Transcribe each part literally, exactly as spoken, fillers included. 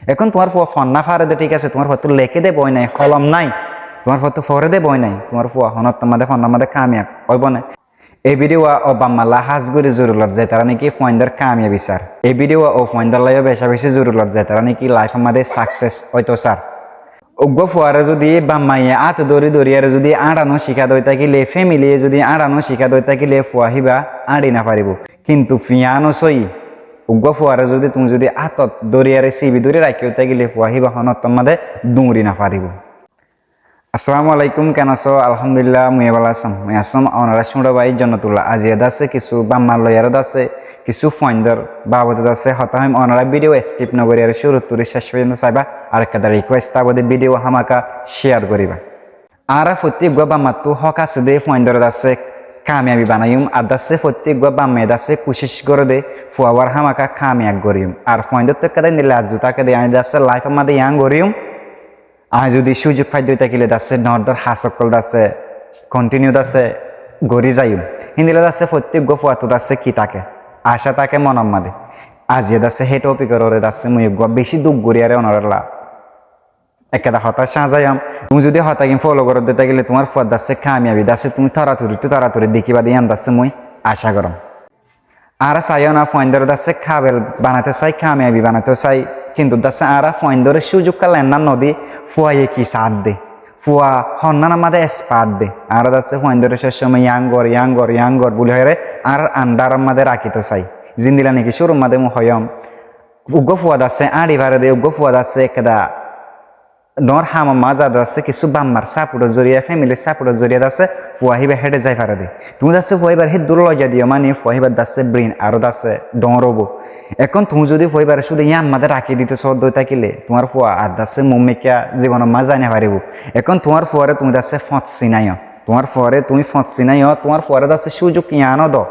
Ekón tuáñr fua fonná fare dé, thík asé, tuáñr fuattú leké dé boi nái, holom nái, tuáñr fuattú fore dé boi nái, tuáñr fua honóttor mazé fonná mazé kamiyab óibo né? E bídiyo wa ó bamma lla hás gorí zorurot, zetará néki fuaindór kamiyabi sar. E bídiyo wa ó fuaindór lla yó becá becí zorurot, zetará néki laifór mazé sakses óito sar. Uggúa fuaré zudi bammaye áte dóri dóri yáre zudi áñçanó cíka dói tákile, fémiliye zudi áñçanó cíka dói tákile, fua híba áñçi nofaribóu. Kintu fiáno sóiyi, uggúa fuaré zudi tuñí zudi átot dóri yáre sibi dóri raikké ói tákile, fua híba honóttor mazé duñri nofaribóu. Assalamu alaikum, ken asó? Alhamdulillah, mui bála asóm. Mui asóm onorár cúñço bái Jonnatulla. Aziya dase kissú bamma loiyaré dase kissú fuaindór babote dase hotá hoiyum. Onorá bídiyo skip nogorí yáre cúruttu gorí céc foijjonto saiba. Ar ekkán request táibo dé, bídiyo hámaka share goríba. Añára fottí eggúa bammattú hók asé dé fuaindóre dase kamiyabi banaiyum. Ar dase fottí eggúa bammaye dase kucíc goré dé fuawar hámaka kamiyab goríyum. Ar fuaindóttu ekkán dé endilla arzu táke dé, añí dase laifór mazé yián goríyum. Añí zudi cúzuk fai dói tákile dase dhoóñr dhoóñr has ókkol dase continue dase gorí zaiyum. Héndilla dase fottí eggúa fuattú dase ki táke, acá táke monor mazé. Aziya dase hé topikor uore dase mui eggúa bicí duk gorí yáre onorár lla ekkán dé hotá cáñzaiyum. Tuñí zudi hotágin follow goró dói tákile tuáñr fuar dase kamiyabi dase tuñí toratorittú toratori dekíba dé yián dase mui acá goróm. Añára saiyó na, fuaindóre dase kabel banaito sai, kamiyabi banaito sai, kintu dase añára fuaindóre cúzuk ká lenná nodi, fuaye ki saádde, fua honnán mazé expert dé. Añára dase fuaindóre cóccomo yián gor, yián gor, yián gor buli hoiyére añárar andhár mazé rakito sai. Zendilla néki cúrur mazé mui hoiyóm, uggúa fua dase áñçi fare dé, uggúa fua dase ekkán dé dhoóñr hamor mazé dase kissú bammar support or zoriya, family support or zoriya dase fua híba héçe zai fare dé. Tuñí dase fua híbar héddur loja diyo mani fua híbar dase brain aró dase dhoóñr óibo. Ekón tuñí zudi fua híbare cúde yián mazé rakí dito sóo dói tákile tuáñr fua ar dase muúmikká zibonor mazé zai nofaribóu. Ekón tuáñr fuare tuñí dase fot sinaiyó, tuáñr fuare tuñí fot sinaiyó, tuáñr fuare dase cúzuk yiáno do.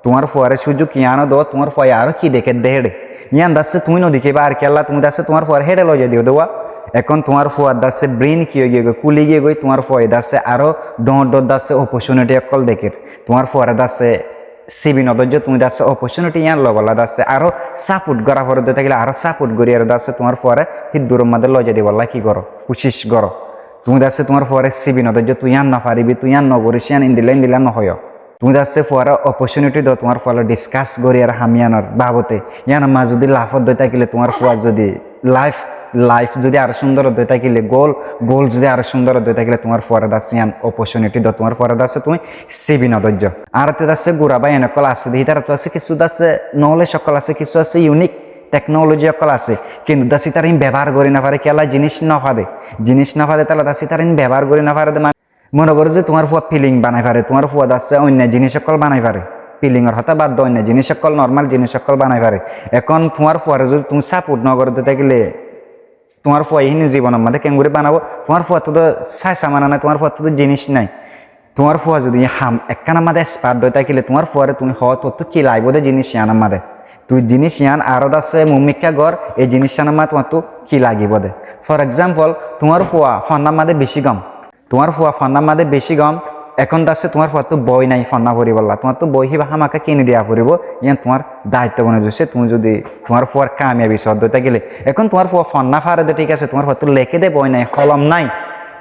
Tuáñr fuare cúzuk yiáno do, tuáñr fuaye aró ki dekédde héçe. Yián dase tuñí nodekíba, ar kiyólla tuñí dase tuáñr fuare héçe loijai diyo dé wa. Ekón tuáñr fuar dase brain ki óigiyoi, kúli giyói, tuáñr fuaye dase aró dhoóñr dhoóñr dase opportunity ókkol dekér. Tuáñr fuare dase sibi nodóijjo, tuñí dase opportunity yián lobolla dase aró support gora fore dói tákile aró support gorí yáre dase tuáñr fuare híddur mazé loijai dibolla ki goró, kucíc goró. Tuñí dase tuáñr fuare sibi nodóijjo, tui yián nofaribi, tui yián nogoríc, yián endilla endilla nohoiyó. Tuñí dase fuare opportunity do, tuáñr fuar loi discuss gorí ar ham yiánor babote. Yiánor mazé zudi laf ót dói tákile, tuáñr fuar zudi life, life zudi aró cúndor ót dói tákile, goal, goal zudi aró cúndor ót dói tákile, tuáñr fuare dase yián opportunity do, tuáñr fuare dase tuñí sibi nodóijjo. Añárattú dase gura báiyain ókkol asé dé, hítarattu dase kissú dase knowledge ókkol asé, kissú asé unique technology ókkol asé, kintu dase hítara ín bebohár gorí nofare, kiyólla jiníc nofade, jiníc nofade, tálla dase hítara ín bebohár gorí nofare dé. Mone goró ze tuáñr fua pilling banai fare, tuáñr fua dase oinno jiníc ókkol banai fare, pillingor hotá bad do, oinno jiníc ókkol, normal jiníc ókkol banai fare. Ekón tuáñr fuare zudi tuñí support nogoró dói tákile, tuáñr fuaye híni zibonor mazé keéngorí banabó? Tuáñr fuattú do sai samana nái, tuáñr fuattú do jiníc nái. Tuáñr fua zudi ham ekkánor mazé expert dói tákile, tuáñr fuare tuñí hoó tuáñttú ki laibó dé jiníc yiánor mazé. Tui jiníc yián aró dase muúmikká gor, e jiníc yiánor mazé tuáñttú ki lagibó dé. For example, tuáñr fua fonná mazé bicí gom. Tuáñr fua fonná mazé bicí gom, ekón dase tuáñr fuattú boi nái fonná foribólla, tuáñttú boi híba hámaka kini diya foribó, yián tuáñr daitto bone zoiccé. Tuñí zudi tuáñr fuar kamiyabi soódde tákile, ekón tuáñr fua fonná fare dé, thík asé, tuáñr fuattú leké dé boi nái, holom nái,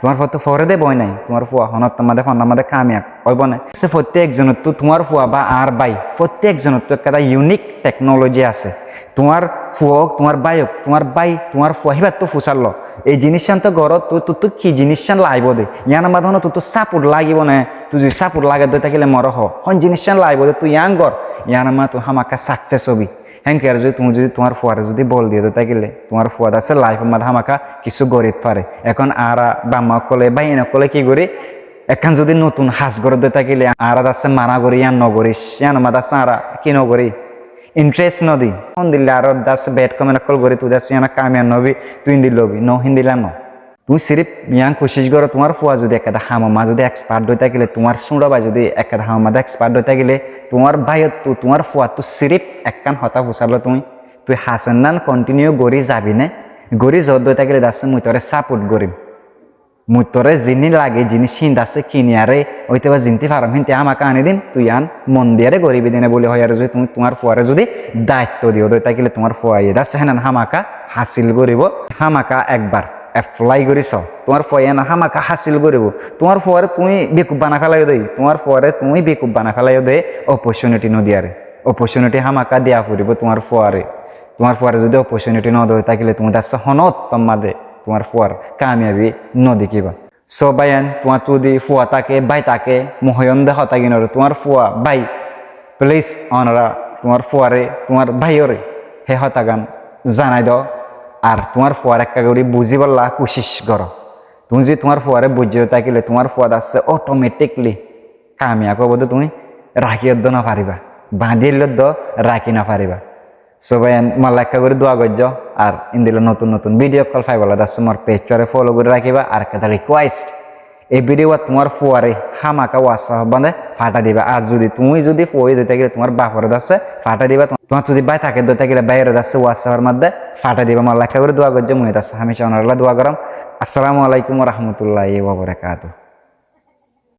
tuáñr fuattú fore dé boi nái, tuáñr fua honóttor mazé fonná mazé kamiyab óibo né? Sé fottí ekzonottú, tuáñr fua ba añár bái, fottí ekzonottú ekkán unique technology asé. Tuáñr fua ók, tuáñr bái ók, tuáñr bái, tuáñr fua híbattú fusár lo. Ei jiníccán tó goró, tui, tuáñttú ki jiníccán laibó dé? Yiánor mazé honó tuáñttú support lagibó né? Tui zudi support lage dói tákile more hoó. Hon jiníccán laibó dé? Tui yián gor. Yiánor mazé tui hámaka success óbi. Hénke ar zudi tuñí zudi tuáñr fuare zudi bol diyo dói tákile, tuáñr fua dase laifor mazé hámaka kissú gorít fare. Ekón añára bamma ókkolé, báiyain ókkolé ki gorí? Ekkán zudi notun has goró dói tákile, añára dase mana gorí, yián nogoríc, yiánor mazé dase añára ki nogorí? Interest nodi. Hondilla aró dase bad comment ókkol gorí, tui dase yián kamiyab nobi, tui endilla óbi. No, héndilla no. Tui sirif yián kucíc goró, tuáñr fua zudi ekkán hamor mazé zudi expert dói tákile, tuáñr cúñço bái zudi ekkán hamor mazé expert dói tákile, tuáñr báiyottú, tuáñr fuattú sirif ekkán hotá fusár lo tui, tui hasennan continue gorí zabi né? Gorí zoódde tákile dase mui toré support gorím. Mui toré ziní lage, ziní cín dassé kiniyaré, óiteba zintí farom híntí hámaka aní dim, tui yián mon diyaré goríbi dé né buli hoiyaré zudi tuñí tuáñr fuaré zudi daitto diyó dé tákile tuáñr fuaye dassé hénan hámaka hásil goríbo, hámaka ekbar apply gorí só, tuáñr fuaye hénan hámaka hásil goríbo. Tuáñr fuaré tuñí bekuf bana félaiyó dé, tuáñr fuaré tuñí bekuf bana félaiyó dé, opportunity no diyaré. Opportunity hámaka diya foribó tuáñr fuaré. Tuáñr fuaré zudi opportunity no dó tákile tuñí dassé honót tomma dé tuáñr fuar kamiyabi no dekíba. So báiyain, tuáñttu zudi fua táke, bái táke, mui hoiyóm dé hotá gínoré, tuáñr fua, bái, please, onora tuáñr fuaré, tuáñr báiyoré hé hotágan zanai do, ar tuáñr fuaré ekká gorí buzíbolla kucíc goró. Tuñí zudi tuáñr fuaré buijjó tákile tuáñr fua dassé automatically kamiyab óibo dé, tuñí rakí yó dó no faribá, bañdí yó dó rakí no faribá. So báiyain, molla ekká gorí dua goijjó, ar endilla notun notun video ókkol faibolla dassé mor page ore follow gorí rakíba, ar ekkán request, ei video tuáñr fuaré hámaka WhatsApp or maze fáthai diba, ar zudi tuñí zudi fua ói tákile tuáñr baforé dassé fáthai diba, tuáñr zudi bái táke dé tákile báiyoré dassé WhatsApp or maze fáthai diba, molla ekká gorí dua goijjó, mui dassé hámica onorálla dua goróm. Assalamu alaikum wa rahmatullahi wa barakatuhu.